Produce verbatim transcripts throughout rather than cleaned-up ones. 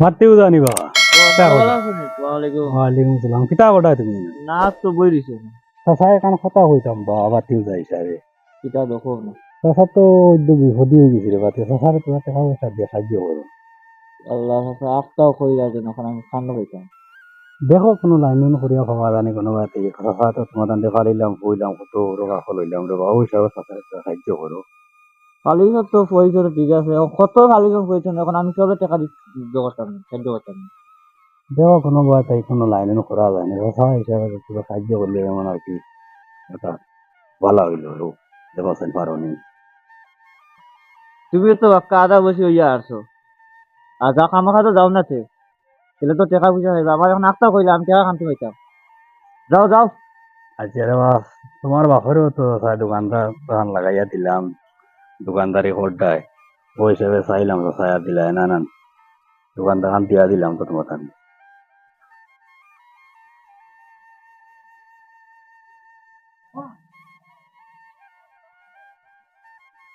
মাতিও জানি বা। ও, কিতা আসসালামু করো? আলাইকুম। ওয়ালাইকুম। ওয়ালাইকুম আসসালাম। কিতা করো তুমি? না, তো বই রইছি। চাচা, একখান কথা কইতাম বা, মাতিও যা হিসাবে। কিতা দেখো না। চাচা তো একটু বিপদে অইগেছে রে বা, চাচারে তুমার টেকা পয়সা দিয়া সাহায্য করো। আল্লাহ, চাচা, আস্তাও কইরা যেন, অখন আমি কান্দ কইতাম। দেখো, কুনু লাইন উন করিয়া কওয়া জানি, কুনু বায় থাকি, চাচা তো তুমার তানরে পালিলাম, কইলাম, কত বড় গাফল অইলাম রে বা, অউ হিসাবে চাচারে সাহায্য করো। পালিছ তো পয়সা তো ঠিক আছে, অখন কত পালিছ কইছো না, অখন আমি সবে টেকা দি-, দিতে পারতাম না, সাহায্য করতাম না। দেখো, কুনু বায় থাকি কুনু লাইন উন করা যায় না, চাচা হিসাবে একটু সাহায্য করলে যেমন আর কি একটা ভালা অইলো, দেখো, সেন পারো নি। তুমি তো বাক্কা আধা বয়সী অইয়া আরছো, আর যা খামাখা তো যাও না তে। তাইলে তো টেকা পয়সা পাইবা। আমার অখন আস্তা কইলাম, টেকা কান্তি পাইতাম। যাও, যাও। আচ্ছা রে বা, তুমার বাপরেও তো চাচা দোকানদার, দোকান লাগাইয়া দিলাম, দোকানদারি করতায়। অউ হিসাবে চাইলাম তো চাচা দিলায় না, না। দোকানদার খান দিয়া দিলাম তো তুমার তানরে।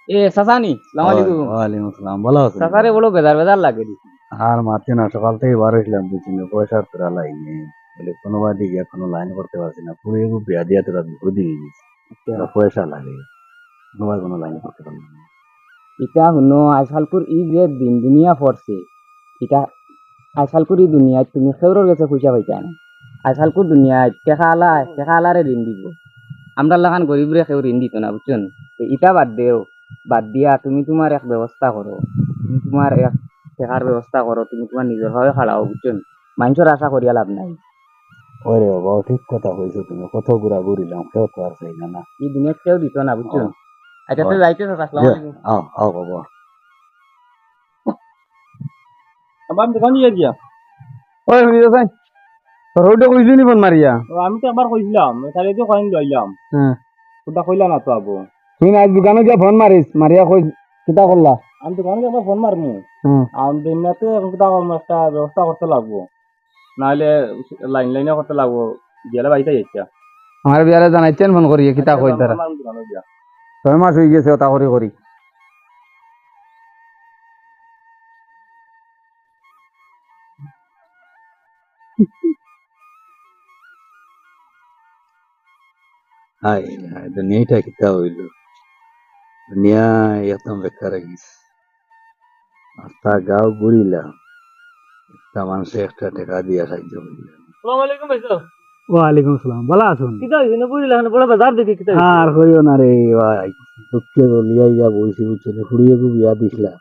এ, চাচা নি? সালাম আলাইকুম। ওয়ালাইকুম আসসালাম, ভালা আছইন? চাচারে বড় বেজার বেজার লাগে দেখি। আর মাতিও না, সকাল থাকি বার অইছিলাম, বুঝছইন নি, পয়সার থুড়া লাইন নাই। বলে, কুনু বায়দি গিয়া কুনু লাইন করতে পারছি না, ফুড়িগু বিয়া দিয়া থুড়া বিপদে অইগেছি। আচ্ছা। থুড়া পয়সা লাগে, কুনু বায় কুনু লাইন করতে পারলাম না। ইতা হুনো, আইজকালকুর ই যে দিন দুনিয়া পড়ছে, ইতা আইজকালকুর ই দুনিয়াত তুমি কেউরর গেছে পয়সা পাইতায় না। আইজকালকুর দুনিয়াত টেকা আলায় টেকা আলারে ঋণ দিবো, আমরার লাখান গরিবরে কেউ ঋণ দিতো না, বুঝছো নি? তে ইতা বাদ দেও, বাদ দিয়া তুমি তুমার এক ব্যবস্থা করো, তুমি তুমার এক টেকার ব্যবস্থা করো, তুমি তুমার নিজর পায়ে খাড়াও, বুঝছো নি? মাইনষর আশা করিয়া লাভ নাই। ওরে বাবা, ঠিক কথা কইছো তুমি, কত ঘুরা ঘুরিলাম, কেউ তো আর চায় না, না। ই দুনিয়াত কেউ দিতো না, বুঝছো নি? ও। আচ্ছা, তে যাইতেছি, আসসালামু আলাইকুম। আও, আও বাবা। আমার দোকানে গিয়া দিয়া। ওই, হুনি যাছাই। তোর হউরে কইছলি নি ফোন মারিয়া? ও, আমি তো একবার কইছিলাম, তাইলে তো কইন লইলাম। হ্যাঁ। ওটা কইলা না তো আবু। তুই না আইজ দোকানো গিয়া ফোন মারিস, মারিয়া কইস, কিতা করলা? আমি দোকানো গিয়া একবার ফোন মারমু। হুম। আমি দিন রাতে অখন কিতা করমু, একটা ব্যবস্থা করতে লাগবো। নাইলে লাইন লাইনে করতে লাগবো, গেলে বাড়িতে যাইতা। আমার বিয়ারে জানাইছেন ফোন করিয়া, কিতা আচ্ছা, কই তারা? জানাইলাম দোকানো গিয়া। ছয় মাস অইগেছে, ওটা করি করি। হায় হায়, দুনিয়াটা কিতা অইলো? দুনিয়া একদম বেকার অইগেছে। আস্তা গাঁও ঘুরিলাম, একটা মানষে একটা টেকা দিয়া সাহায্য করিলাম। আসসালামু আলাইকুম ভাইসাব। ওয়ালাইকুম আসসালাম, ভালা আছইন? কিতা অইছে না বুঝলাম না, বড় বেজার দেখি কিতা অইছে? আর কইও না রে ভাই, দুঃখে জ্বলিয়া ইয়া বইছি, বুঝছো নি? ফুড়িগু বিয়া দিছলাম,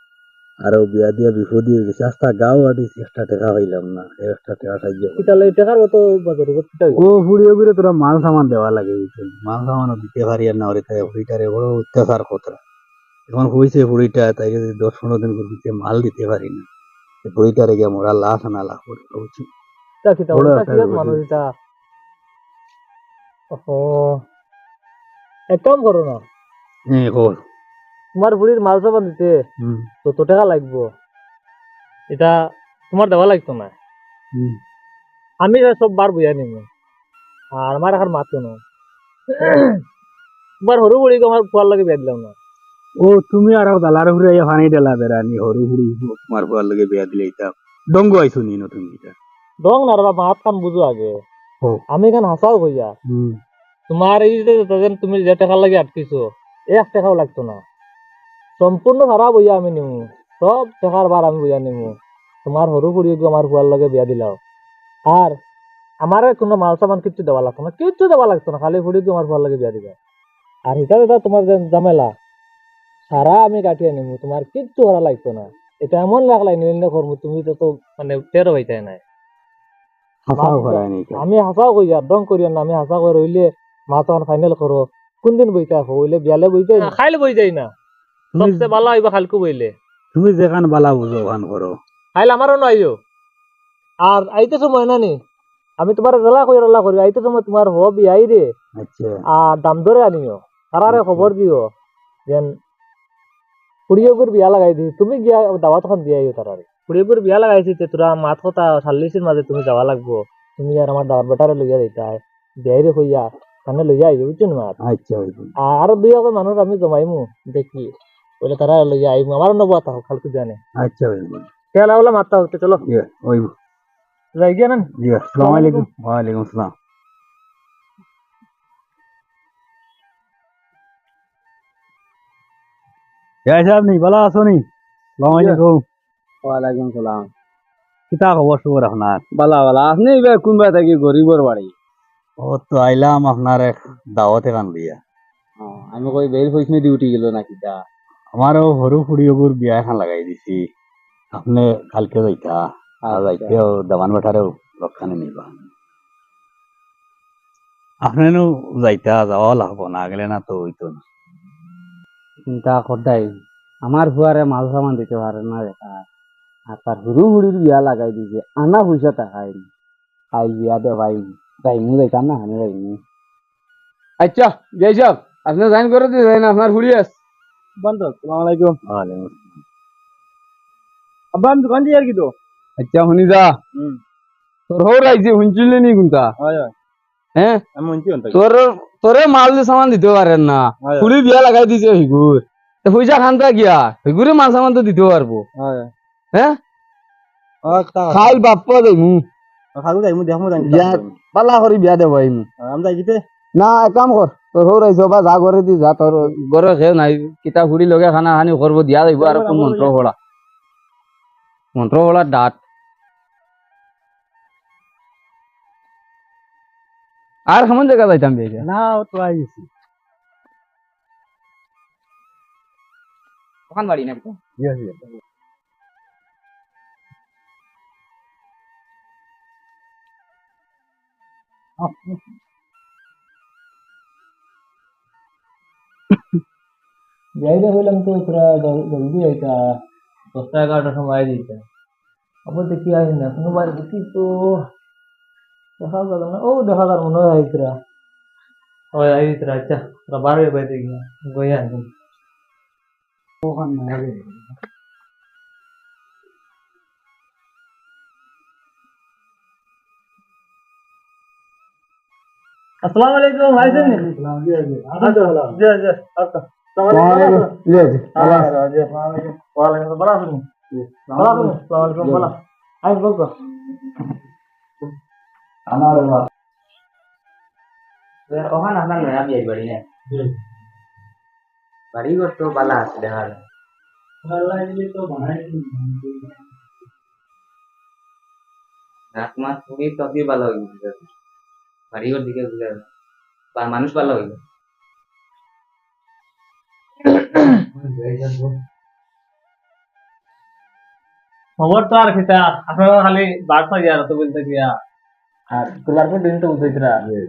আর অউ বিয়া দিয়া বিপদে অইগেছি। আস্তা গাঁও আটিছি, একটা টেকা পাইলাম না, একটা টেকা সাহায্য করো। কিতা লাগে টেকার অত বাজার অইছে, কিতা অইছে? অউ ফুড়িগুরে থুড়া মাল সামান দেওয়া লাগে, বুঝছো নি? মাল সামানও দিতে পারিয়ার না, ওরে তাই ফুড়িটারে বড় অত্যাচার কররা। অখন কইছে ফুড়িটা, তাইরে যদি দশ পনরো দিন করি দিতে মাল দিতে পারি না, তে ফুড়িটারে গিয়া মরা লাশ আনা লাগবো, বুঝছো নি? তা কিতা, বড় ওটা একটা কিরকম বিপদ মানুষ অইছে। ইটা? ওহো। এক কাম করো না। হ্যাঁ, কও। তুমার ফুড়ির মাল সামান দিতে হুম। যত টেকা লাগবো, ইটা তুমার দেওয়া লাগতো না। হুম। আমি ইটা সব ভার বইয়া নিমু। আর আমার আর মাতো না। তুমার হরু ফুড়িগু আমার ফুয়ার লগে বিয়া দিলাও না। ও, তুমি আরো দালার উপরে আইয়া পানি ঢালা দেরানি, হরু ফুড়ি তুমার ফুয়ার লগে বিয়া দিলাইতাম। ঢং আইছো নি নতুন কিতা? ঢং না রে বাবা, মাত খান বুঝো আগে। ও। আমি ইখান হাছাউ কইয়ার। হুম। তুমার ই যে যেতা যেন তুমি যে টেকার লাগি আটকিছো, এক টেকাও লাগতো না। সম্পূর্ণ ভার বইয়া আমি নিমু, সব টেকার ভার আমি বইয়া নিমু। তুমার হরু ফুড়িগু আমার ফুয়ার লগে বিয়া দিলাও। আর আমারে কুনু মাল সামান কিচ্ছু দেওয়া লাগতো না, কিচ্ছু দেওয়া লাগতো না, খালি ফুড়িগু আমার ফুয়ার লগে বিয়া দিবা। আর হিতা যেতা তুমার যে ঝামেলা, সারা আমি কাটিয়া নিমু, তুমার কিচ্ছু করা লাগতো না। ইটা এমন লাগলাই নিলে করমু, তুমি তো, তো মানে টেরও পাইতায় নায়। হাছাউ মাত তো করায় নি কেউ। আমি হাছাউ কইয়ার, ঢং করিয়ার না, আমি হাছা কইয়ার। অইলে মাত অখন final করো। কুনদিন বইতায় কও, অইলে বিয়ালে বইতায় নি? না, কাইল বই যাই না। তুমি সবচেয়ে ভালা অইবো কাইলকু বইলে। তুমি যেখান ভালা বুঝো, ওখান করো। কাইল আমারও নাইও। আর আইতে সময় না নি, আমি তুমারে যেলা কইয়ার অলা করি, আইতে সময় তুমার হউর বিয়াইরে আচ্ছা। আর দাম দরে আনিও, তারারে আচ্ছা। খবর দিও, যেন ফুড়িগুর বিয়া লাগাই দিছি, তুমি গিয়া দাওয়াত খান দিয়া আইও তারারে। ফুড়িগুর বিয়া লাগাইছি, তে থুড়া মাত কথা সাল্লিশির মাঝে তুমি যাওয়া লাগবো, তুমি আর আমার দাওয়াত বেটারে লইয়া যাইতায়, বিয়াইরে কইয়া, তানে লইয়া আইও, বুঝছো নি মাত? আচ্ছা, অইবো। আর আরো দুই একজন মানুষ আমি জমাইমু, দেখি, অইলে তারারে লইয়া আইমু, আমারও নবুয়া থাকো, কাইলকু জানে। আচ্ছা, অইবো। ঠেলা ওলা মারতা উঠতে, চলো। ইয়ে, ওই। যাই গিয়া না? জি, আসসালামু আলাইকুম। ওয়ালাইকুম আসসালাম। ইয়া সাহেব নি, ভালা আছো নি? আসসালামু আলাইকুম। ওয়ালাইকুম সালাম। কিতা খবর সবর আপনার? ভালা, ভালা। আপনে ইবা কুনবা থাকি গরিবর বাড়ি? ও তো আইলাম আপনার এক দাওয়াত এখান দিয়া। ও, আমি কই বেইল ফইসনে ডিউটি গেল না কিতা? আমার ও হরু ফুড়ি ওগুর বিয়া এখান লাগাই দিছি। আপনে কালকে যাইতা, আর আচ্ছা। যাইতে ও দামান বেটারেও লক্ষণে নিবা। আপনে নু যাইতা, যাওয়া লাগবো, না গেলে না তো অইতো না। চিন্তা করতাই, আমার ফুয়ারে মাল সামান দিতে পারে না বেটা। আর তার হুরু হুড়ির বিয়া লাগাই দিছে, আনা পয়সা টাকাই নি। কাইল বিয়া দে ভাই, যাইমু যাইতাম না, হানে যাইমু। আচ্ছা, যাই সাহেব, আপনে যাইন করে দিয়ে যাইন, আপনার হুড়ি আস। বন্ধু, আসসালামু আলাইকুম। ওয়ালাইকুম আসসালাম। আব্বা, আমি দোকান দিয়ে আর কি তো? আচ্ছা, হুনি যা। হুম। তোর হৌর আইছে, হুনছিলি নি কুনটা? হয়, হয়। হ্যাঁ? আমি হুনছি হুনতে। তোর, তোরে মাল যে সামান দিতে পারেন না। হয়, হয়। ফুড়ি বিয়া লাগাই দিছে হিগুর। তো পয়সা খানতা গিয়া, হিগুরে মাল সামান তো দিতে পারবো। হয়, হয়। হ্যাঁ? ও, তা খাইল বাপ্পা যাইমু। খাইল যাইমু, দেখমু জানি। ইয়া, বালা করি বিয়া দেবো আইমু। আমি যাই কিতে? না, এক কাম কর। তোর হৌর আইছে বা যা ঘরে দি যা, তোর ঘরে কেউ নাই। কিতা ফুড়ি লগে খানা খানি করবো, দিয়া যাইবো আর কোন মন্ত্র পড়া। মন্ত্র পড়া ডাট। আর কেমন জায়গা যাইতাম বেশি? না, ও তো আইছি। ওখান বাড়ি না? ইয়া, ইয়া। যাই রে, বললাম তো তোরা জল-, জলদি আইতা, দশটা এগারোটার সময় আই দিতা। আবার দেখি আই না, কোনো বার দেখি তো দেখা গেল না। ও দেখা গেল মনে হয় আইতরা। ওই আইতরা, আচ্ছা, তোরা বারো বাইরে গিয়া, গইয়া আনবি। আসসালামু আলাইকুম, ভাই শুনি। জি, জি, আচ্ছা। আসসালামু আলাইকুম। জি, জি, ভালো আছেন? জি, জি, ভালো আছেন? ভালো আছেন? আসসালামু আলাইকুম, ভালো। আই বলতো। আমার বাবা। ওখানে আপনার নয়া বিয়ের বাড়ি না? জি। বাড়ি ঘর তো বালা আছে, দেখা যায়। বালা লাগলে তো বানাই দিন। রাত মাস খুবই তফি বালা হয়ে গেছে। বাড়ি ঘর দিকে বুঝে বা মানুষ বালা হইল। খবর তো আর কিতা, আপনারা খালি বাদ পাই আর তো বলতে গিয়া। আর শুক্রবার দিন তো বুঝাইছিলা। জি।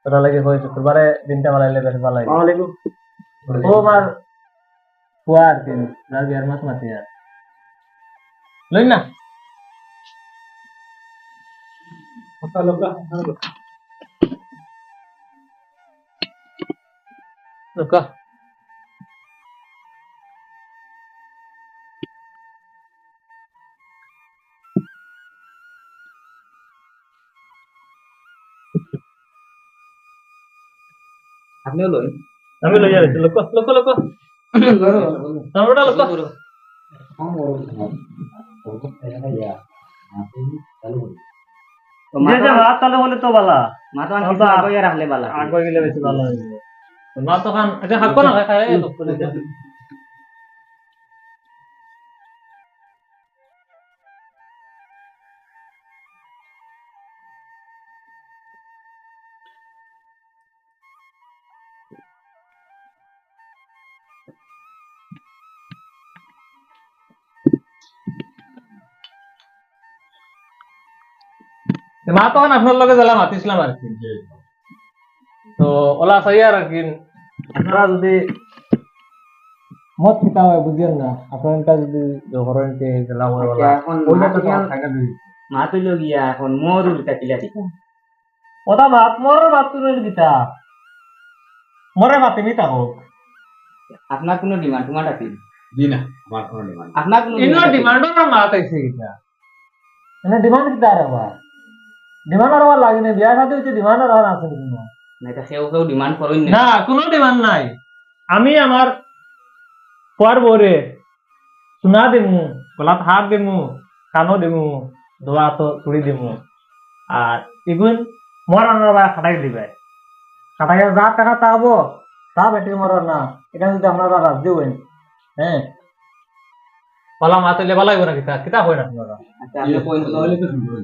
ওটা লাগে কই শুক্রবারে দিনটা বানাইলে বেশ ভালো হয়। আসসালামু আলাইকুম। ও আমার ফুয়া আর কি, যার বিয়ার মাছ মাতি আর। লই না। কথা লোকা। লোকা। আপনিও লই। আমি লই আর কি। লোকা, লোকা, লোকা। ধরো, ধরো, ধরো। ধরো, ওটা লোকা। ধরো। তো যে মাথা যে হাত তালে হলে তো বালা। মাথা আন কিছু আগে রাখলে বালা। আগে গেলে বেশি ভালো হইবে। তো মা তো খান, আচ্ছা, হাত কো না, খায়, খায়, লোক করে দেন। তে মা তখন আপনার লগে জ্বালা মাতিছিলাম আর কি। তো ওলা চাই আর কি, আপনারা যদি মত কিতা হয় বুঝেন না, আপনারা এটা যদি জহরেন কে জ্বালা হয় আচ্ছা, ওলা, এখন ওইটা মা তো তো আমার এখন থাকা দিবি। মা তুই লগিয়া এখন মোর উল্টা কিলা দিতা। ওটা বাপ, মোর বাপ তুমি কিতা? মোরে মাতে মিতা হোক। আপনার কোনো ডিমান্ড, তোমার আছে? জি না, আমার কোনো ডিমান্ড। আপনার কোনো ইনো ডিমান্ড আছে? ডিমান্ড না মাত আইছে কিতা? মানে ডিমান্ড কিতা আর আবার? ডিমান্ড আর আবার লাগে না, বিয়া শাদী হইছে, ডিমান্ড আর আবার আছে কোনো? না, এটা কেউ কেউ ডিমান্ড করইন না। না, কোনো ডিমান্ড নাই। আমি আমার পুয়ার বউরে সোনা দিমু, গলাত হার দিমু, কানও দিমু, দোয়া তো ছুড়ি দিমু। আর ইগুন মরানোর বা খাটাই দিবে। খাটাইয়া যা টেকা তা হবো, তা বেটি মরার না। ইখান যদি আপনারা রাজি অইন, হ্যাঁ। বালা মাত অইলে বালা অইবো না কিতা? কিতা কইন আপনারা? আচ্ছা, আপনি কইন তো তাহলে তো শুনবো।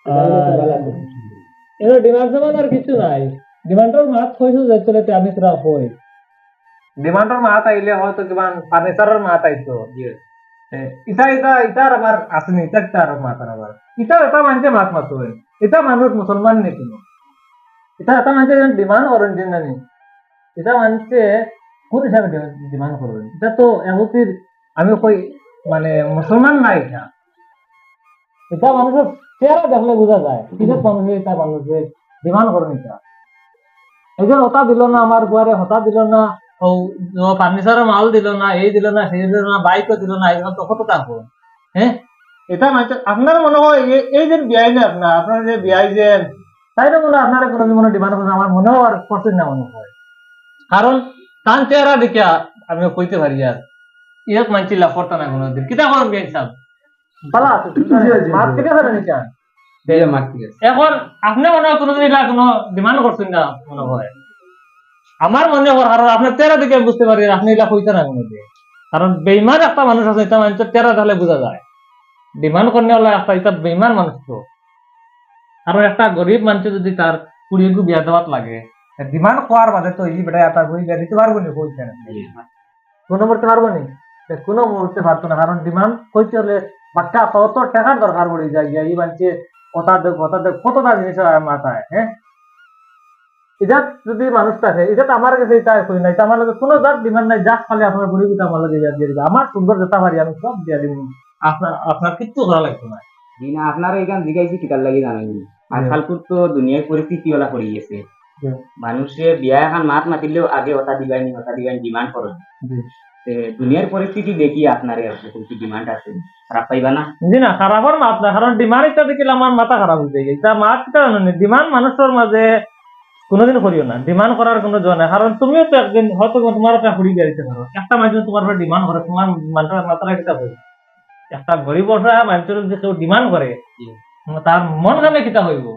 আহ, এর demand জমান আর কিছু নাই। Demand-র মাত কইছো যে চলে তে আমি তোরা কই। Demand-র মাত আইলে হয়তো কিমান furniture-র মাত আইতো। জি। এ, ইটা, ইটা, ইটা আর আবার আসেনি, ইটা, ইটা আর মাত আর আবার। ইটা, ইটা মানষে মাত মাতইন। ইটা মানুষ মুসলমান নি কুনু। ইটা, ইটা মানষে যেন demand করইন যে জানি। ইটা মানষে কোন হিসাবে ডি-, demand করইন? ইটা তো এমতির, আমি কই, মানে, মুসলমান না ইটা। ইটা মানুষর চেহারা দেখলে বুঝা যায়, কিসব মানুষে ইটা মানুষে demand করইন ইটা। এই যে হতা দিল না আমার বুয়ারে, হতা দিল না, ও, ও furniture-র মাল দিল না, এই দিল না, সেই দিল না, bike-ও দিল না, এগুলো তো কত দাম করো? হ্যাঁ? ইটা মানষে, আপনার মনে হয় এই, এই যে বিয়াই না আপনার, আপনার যে বিয়াই যে, তাই না মনে হয় আপনারা কোনো জীবনে demand করছেন, আমার মনে হয় আর করছেন না মনে হয়। কারণ তার চেহারা দেখে আমি কইতে পারি আর, এক মানষে লাভ করতা না কোনোদিন। কিতা করেন বিয়াই সাহেব? ভালা আছে, জি, জি, জি। মাত ঠিক আছে না নিশা? জি, মাত ঠিক আছে। এখন আপনি মনে হয় কোনোদিন ইলা কোনো demand করছেন না মনে হয়। আমার মনে হয়, কারণ আপনার চেহারা দেখে আমি বুঝতে পারি আপনি ইলা কইতা না কোনোদিন। কারণ বেইমান একটা মানুষ আছে, ইটা মানষর চেহারা দেখলে বুঝা যায়। Demand করনেওয়ালা একটা ইটা বেইমান মানুষ তো। কারণ একটা গরিব মানষে যদি তার ফুড়িগু বিয়া দেওয়াত লাগে, demand করার বাদে তো ই বেটা এটা ফুড়ি বিয়া দিতে পারবো নি, কইছে না। কোনো মুহূর্তে পারবো নি? তে কোনো মুহূর্তে পারতো না, কারণ demand করতে হলে বাক্কা কত টেকার দরকার পড়ে যায়, গিয়া ই মানষে কথা দেখ, কথা দেখ, কতটা জিনিস মাথায়, হ্যাঁ? ইজাত যদি মানুষ থাকে, ইজাত আমার কাছে ইটা কই না, ইটা আমার লগে কোনো জাত demand নাই, যা খালি আপনার ফুড়ি কিতা আমার লগে বিয়া দিয়া দিবা। আমার সুন্দর যেটা পারি আমি সব দিয়া দিমু। আপনার, আপনার কিচ্ছু করা লাগতো না। জি না, আপনারা এখান জিগাইছি কিতার লাগি জানেন নি? হুম। আজকাল তো দুনিয়ার পরিস্থিতি ওলা পড়ি গেছে। হুম। মানুষে বিয়া এখন মাত মাতিলেও আগে ওটা দিবাই নি, ওটা দিবাই নি, demand করেন। জি। তে দুনিয়ার পরিস্থিতি দেখি আপনার এরকম কি demand আছে, খারাপ পাইবা না? জি না, খারাপর মাত না, কারণ demand ইটা দেখিলে আমার মাথা খারাপ অই যায়। ইটা মাত কিতা জানো নি? Demand মানুষর মাঝে কোনোদিন করিও না, demand করার কোনো জো নাই। কারণ তুমিও তো একদিন হয়তো তোমার একটা ফুড়ি বিয়া দিতে পারো, একটা মানষে তোমার উপরে demand করে, তোমার মাথাটা, মাথাটা কিতা অইবো? একটা গরিব অসহায় মানষর যদি কেউ demand করে, জি। তার মন খানে কিতা অইবো?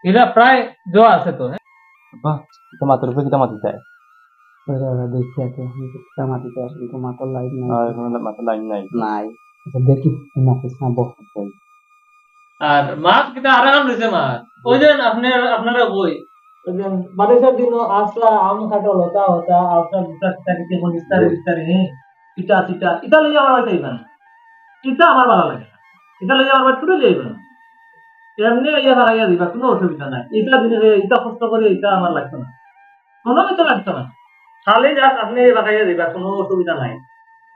ইটা প্রায় জো আছে তো, হ্যাঁ? বাহ, ইটা মাতর উপরে কিতা মাতি চায়? ওরা, ওরা দেখি আছে, কিতা মাতি চায়, কিন্তু মাতর লাইন নাই। আর কোনো মাতর লাইন নাই। নাই। আচ্ছা, দেখি, এই মাতিস না, বহ। আর মাত কিতা আরাম রইছে মাত। ওই যে আপনি, আপনারা কই, ওই যে বারিশর দিনও আসলা, আম কাঠল, হতা হতা, আপনার দুটা কিতা কিতা কোন ইস্তারি, হুম। ইস্তারি, হ্যাঁ? পিঠা, পিঠা, ইটা লইয়া আমার বাড়িতে আইবা না। ইটা আমার ভালা লাগে না। ইটা লইয়া আমার বাড়িতে আইবা না। এমনে আইয়া লাগাইয়া দিবা, কোনো অসুবিধা নাই। ইটা জিনিস, ইটা কষ্ট করে, ইটা আমার লাগতো না। কোনো কিছু লাগতো না। খালি just আপনি লাগাইয়া দিবা, কোনো অসুবিধা নাই।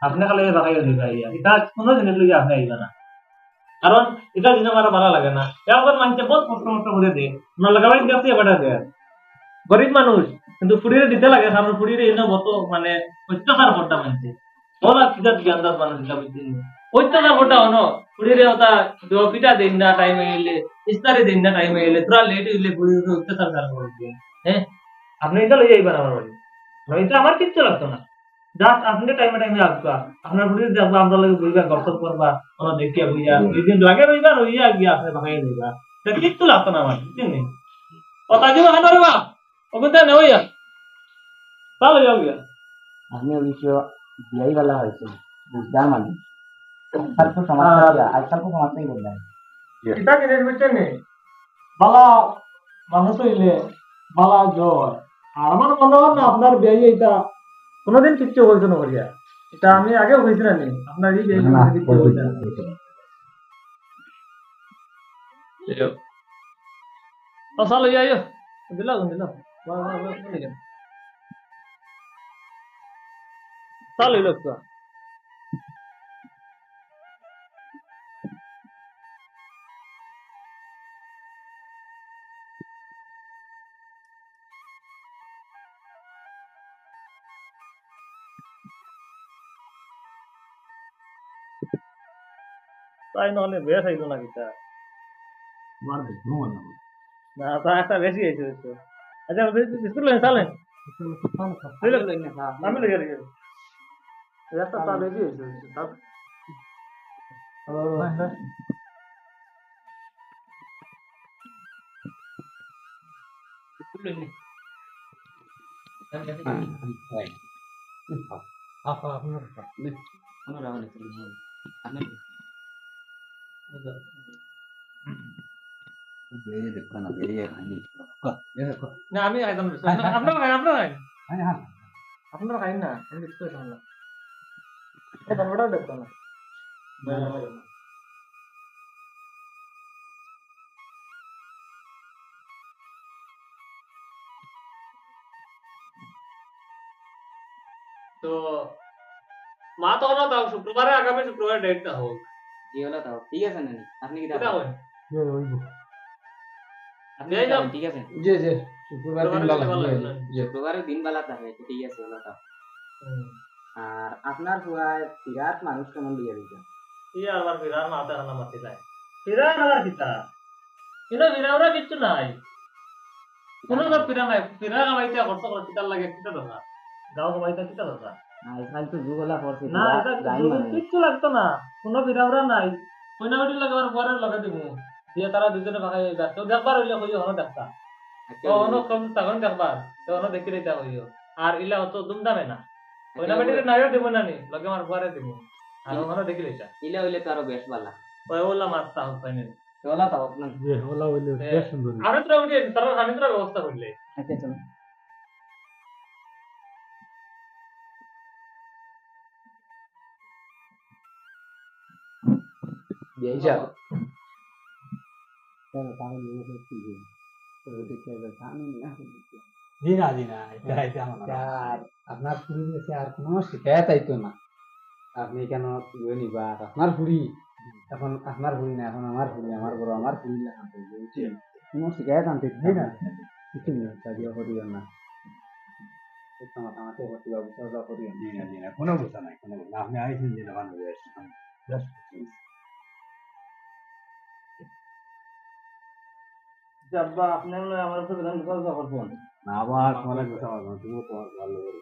আপনি খালি লাগাইয়া দিবা, ইয়া। ইটা কোনো জিনিস লইয়া আপনি আইবা না। কারণ ইটা জিনিস আমার ভালা লাগে না। এখন মানষে বহুত কষ্ট মষ্ট করে দেয়। আপনার লাগাবাড়ি দেখতে এবার দেয়। গরিব মানুষ, কিন্তু ফুড়িরে দিতে লাগে, কারণ ফুড়িরে এনে কত মানে অত্যাচার করতা মানষে। ওরা কিতা দিকে আন্দাজ মানুষ ইটা বুঝছেন নি? অত্যাচার করতা অনো, ফুড়িরে ওটা দো পিঠা দেন না time এ এলে, ইস্তারি দেন না time এ এলে, তোরা late হইলে ফুড়িরে অত্যাচার চালু করে দেন। হ্যাঁ? আপনি ইটা লইয়া আইবা না আমার বাড়ি। না, ইটা আমার কিচ্ছু লাগতো না। Just আপনি time এ time এ আসবা। আপনার ফুড়িরে দেখবা, আমরা লগে বইবা, গল্প করবা, ওরা দেখিয়া বইয়া। হুম। দুই দিন লাগে রইবা, রইয়া গিয়া আপনি ভাগাই দিবা। ইটা কিচ্ছু লাগতো না আমার, বুঝছেন নি? কথা দিব কেন রে বা? ওখান থেকে নেওয়া যাক। চলো, যাও গিয়া। আপনি অবশ্য বিয়াই ভালা হয়েছে, বুঝদার মানুষ। আজকাল তো সমাজ আর থাকি, আজকাল তো সমাজ থাকি বললাম। ইটা জিনিস বুঝছেন নি? ভালা মানুষ হইলে ভালা জ্বর। আর আমার মনে হয় না আপনার বিয়াই ইটা কোনোদিন কিচ্ছু বলতো না করিয়া। ইটা আমি আগেও কইছি না নি? আপনার এই বিয়াই না, কোনোদিন কিচ্ছু বলতো না। বলতো না। আচ্ছা, লই আইও। দিলাও, দিলাও। বাহ, বাহ, বাহ, বাহ, দিলাও। চা লইল একটা। তাই নাহলে বেশ হইতো না কিতা? তোমার ঘুম হয় না। না, তা একটা বেশি হয়েছে, হয়েছে। আচ্ছা, বি-, বিস্কুট লইন, চা লইন। লইন না, চা। আমি লইয়া রেখে দিই। একটা চা বেশি হয়েছে, হয়েছে। চা। বেরিয়ে দেখো না, বেরিয়ে খাইনি। না, আমি খাইতাম না। আপনারা খাইন, আপনারা খাইন। হ্যাঁ, হ্যাঁ। আপনারা খাইন না, আমি দেখতে পাইতাম না। এই ধর্মটাও দেখতাম না। না, না, না। তো, মা তখন তাও শুক্রবারে, আগামী শুক্রবারে ডেটটা হোক। জি, ওলা তাও। ঠিক আছে, নানি। আপনি কি কিতা তাও? কইন? জি, হইব। আপনি যাই যাও। ঠিক আছে? জি, জি। শুক্রবার দিন শুক্রবারে বালা। দিন বালা জি, লাগে জি, না। জি। শুক্রবারে দিন বালা থাকে, তো ঠিক আছে, ওলা তাও। হুম। আর আপনার ফুয়ায় বিরাট মানুষ কেমন দিয়া দিতা? ই আবার বিরাট মাথা খানা মাতি যায়। বিরাট আবার কিতা? কিন্তু বিরাট ওরা কিচ্ছু নাই। কোনো লোক ফিরা নাই, ফিরা কামাইতে খরচ করে কিতার লাগে, কিতা দরকার? গাঁও কামাইতে কিতা দরকার? না, আজকাল তো যুগ ওলা পড়ছে, না, ফিরা এটা যাই যুগ মানে। কিচ্ছু লাগতো না, কোনো ফিরা উরা নাই। কইনা বেটির লগে আর বরের লগে দিমু। দিয়ে তারা দুজনে ভাগাই হইবা। তো দেখবার হইলে কইও, হনো দেখতা। আচ্ছা, তো হনো কম তখন দেখবার, তো হনো দেখি লইতা কইও। আর ইলা অত ধুমধামে না। আচ্ছা, কইনা বেটির নাইও দিমু না নি, লগে আমার বরে দিমু। আর ইল-, হনো দেখি লইতা। ইলা হইলে তো আরো বেশ ভালা। ওই ওলা মারতা হোক, ফাইনাল। ওলা তো হোক না। জি, ওলা হইলে এ, বেশ সুন্দর। আমি তো উঠি, তারা আমি তো ব্যবস্থা করলে। আচ্ছা, চলো। এই যা। চলো, তাহলে নিয়ে এসে কি দিই? তো দেখে এবার আমি না। জি না, জি না, এটা, এটা আমার না। আর আপনার ফুরির গেছে আর কোনো শিকায়ত আইতো না। আপনি কেন ইয়ে নিবা? আর আপনার ফুরি, এখন আপনার ফুরি না, এখন আমার ফুরি, আমার বড়, আমার ফুরি লাখান তো, বুঝছেন? কোনো শিকায়ত আনতে জি না। কিছু নেই, কাজিয়া করিও না। একটু মাতামাতি করতে বা বুঝা করিও না। জি না, জি না, কোনো বুঝা নাই, কোনো বুঝা। আপনি আইছেন যে দোকানে বসে আছেন। Just আব্বা, আপনি মনে হয় আমার উপরে বিধান কথা কথা করবেন। না, আবার তোমার এক কথা বলবো, তুমি তোমার ভালো করে।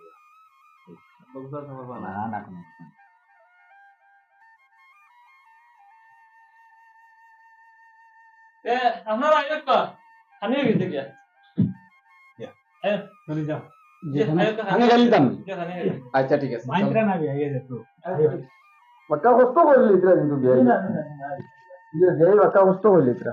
আব্বা, কথা কথা বলবেন। না, না, কোনো কথা না। এ, আপনারা আইবেন তো? খানি হয়ে গেছে গিয়া। ইয়া। এ। চলে যাও। জি, এ, খানি, এ, খানি খালি দাম। এ, খানি খালি। আচ্ছা, ঠিক আছে। মাইন্ডটা না বিয়া, এই যে তো। বাক্কা কষ্ট করলি ইতরা কিন্তু বিয়া। না, না, না, না। যে, যে বাক্কা কষ্ট করলি ইতরা।